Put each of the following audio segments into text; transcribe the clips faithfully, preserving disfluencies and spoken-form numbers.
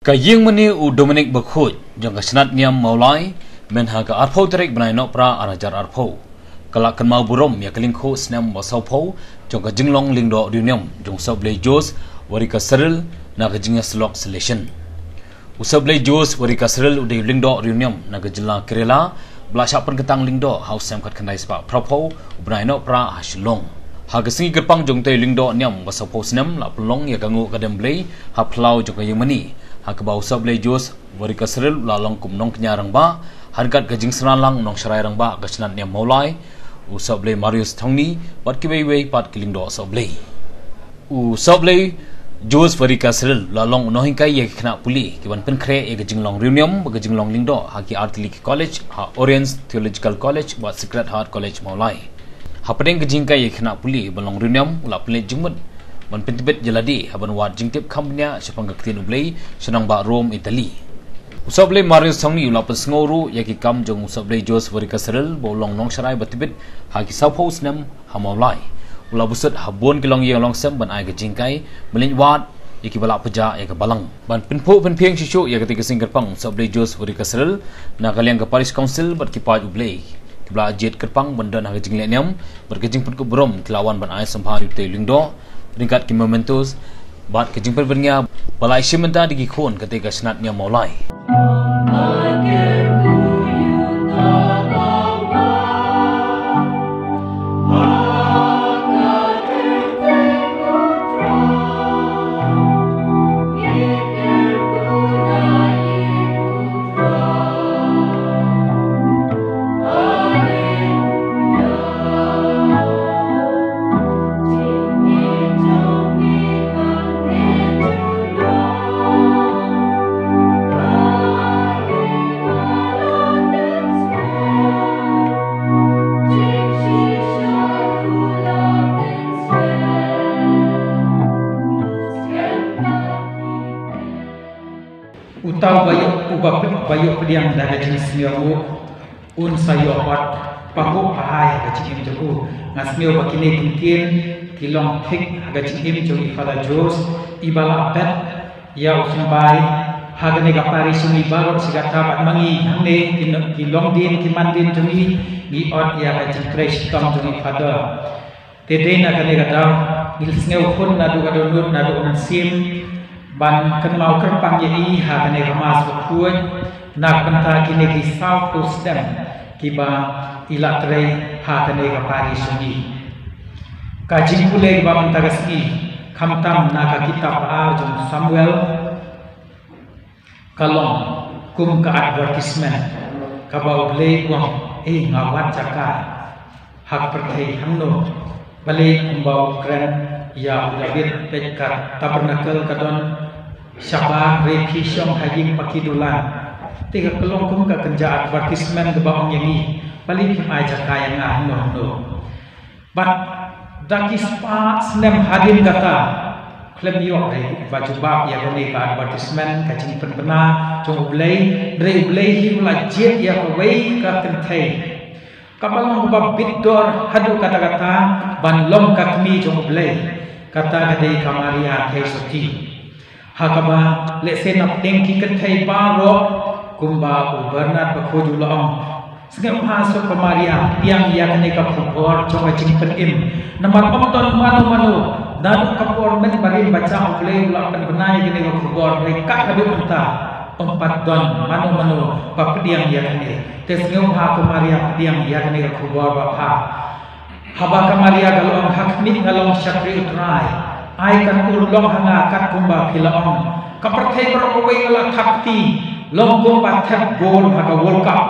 Ka ïing mane u Dominic Bakhuid jong ka Shnat Niam Mawlai, mynha ka arphew tarik bnai Nohprah ar hajar arphew, ka la kynmaw burom ïa ka lyngkhuh snem ba sawphew jong ka jinglong lyngdoh riewniam jong u Sohblei Jose Warikasaril na ka jingïasyllok syllian. U Sohblei Jose Warikasaril u dei u lyngdoh riewniam na ka jylla Kerala ba la shah pynkyntang lyngdoh ha u snem khatkhyndai spah phraphew u bnai Nohprah ha Shillong. Ha ka sngi kyrpang jong utei u lyngdoh niam ba sawphew snem la pynlong ïa ka nguh ka dem Blei ha phyllaw jong ka ïing mane. Ha kaba u Sohblei Jose Warikasaril u la long kum nongkñia rangbah, ha ryngkat ka jingsynran lang u nongsharai rangbah ka Shnat Niam Mawlai, u Sohblei Marius Thongni bad kiwei kiwei pat ki lyngdoh Sohblei. U Sohblei Jose Warikasaril u la long u nonghikai ïa ki khynnah pule ki ban pynkhreh ïa ka jinglong riewniam bad ka jinglong lyngdoh ha ki artylli ki college, ha Oriens Theological College bad Sacred Heart College Mawlai. Hapdeng ka jinghikai ïa ki khynnah pule ban long riewniam u la pynleit jingmut ban pyntbit ïa lade ha ban wad jingtip kham bniah shaphang ka ktien U Blei sha nongbah Rome, Italy. U Sohblei Marius Thongni u la pynsngew ruh ïa ki kam jong u Sohblei Jose Warikasaril ba u long nongsharai ba tbit ha ki sawphew snem ha Mawlai. U la buh sut ha bun ki longïing longsem ban ai ka jinghikai, ban leit wad ïa kiba la pyrshah ïa ka balang. Ban pynphuh pynphieng shuh shuh ïa katei ka sngi kyrpang u Sohblei Jose Warikasaril na ka liang ka Parish Council bad ki paid U Blei kiba la jied kyrpang ban don ha ka jingleh niam bad ka jingpynkup burom ki la wan ban ai sngewbha ïa utei u lyngdoh ryngkat ki mementos bad ka jingpynbyrngia ba la ïashim bynta da ki khun katei ka Shnat Niam Mawlai. Uta uba ïoh, uba pyn-, uba ïoh pdiang da ka jingsngew ruh un sa ïoh ot pahuh pahai ha ka jingim jong u. Nga sngew ba kine ki ktien ki long thik ha ka jingim jong i Father Jose, iba la bet ïa u symbai ha kane ka parish jong i baroh shi katta bad ma ngi hangne ki no-, ki longdien ki mandien jong i, ngi ot ïa ka jingtrei shitom jong i Father. Te dei na kane ka daw ngi la sngewkhun naduh ka dohnud naduh u mynsiem ban kynmaw kyrpang ïa i ha kane ka Mass bakhuid na ka bynta kine ki sawphew snem kiba i la trei ha kane ka parish jong i. Ka jingpule kaba mynta ka sngi khamtam na ka kitab ba ar jong u Samuel ka long kum ka advertisement kaba U Blei u ong, "Ei, nga wad jaka ha ka pyrthei hangno." Balei kumba u kren ïa u David, peit ka tabernacle ka don shabar, hynrei phi shong ha ïing paki dulan. Te ka long kum ka kynja advertisement kaba ong ïa ngi, "Balei phim ai jaka ïa nga hangno hangno?" Bad da ki spah snem hadien kata, khlem ïoh re ba jubab ïa kane ka advertisement, ka jingpynbna jong U Blei, hynrei U Blei hi u la jied ïa kawei ka kynthei kaba long kaba bit dor haduh katta katta ban long ka kmie jong U Blei, kata ka dei ka Maria Theisotti. Ha kaba lehse na pdeng ki kynthei baroh, kumba u Bernard bakhuid u la ong, sngewbha suk ka Maria, pdiang ïa kane ka khubor jong ka jingpynim. Namar ym don mano mano naduh ka por mynbarim ba jong U Blei u la pynbna ïa kane ka khubor, hynrei kat haduh mynta ym pat don mano mano ba pdiang ïa kane. Te sngewbha ko Maria, pdiang ïa kane ka khubor ba bha. Haba ka Maria ka la ong, "Ha khmih, nga long shakri U Trai. Ai kan urlong ha nga kat kumba phi la ong." Ka pyrthei baroh kawei ka la thap kti, long kumba thep gol ha ka World Cup.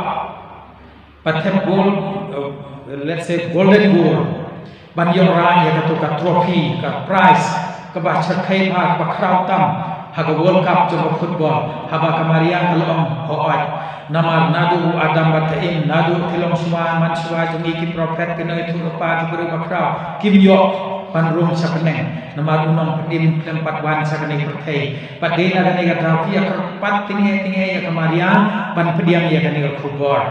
Ba thep gol, uh, let's say golden goal. Ban ïoh rah ïa kato ka trophy, ka prize kaba shyrkhei bha, kaba khraw tam ha ka World Cup jong ka football. Haba ka Maria ka la ong, "Hooid, namar naduh u Adam bad ka Im, naduh ki longshuwa manshuwa jong ngi ki prophet, ki nongïathuhlypa, ki briew bakhraw, kim ïoh ban rung sha bneng. Namar u Nongpynim khlem pat wan sha kane ka pyrthei." Bad dei na kane ka daw ki ïa kyrpad tyngai tyngai ïa ka Maria ban pdiang ïa kane ka khubor.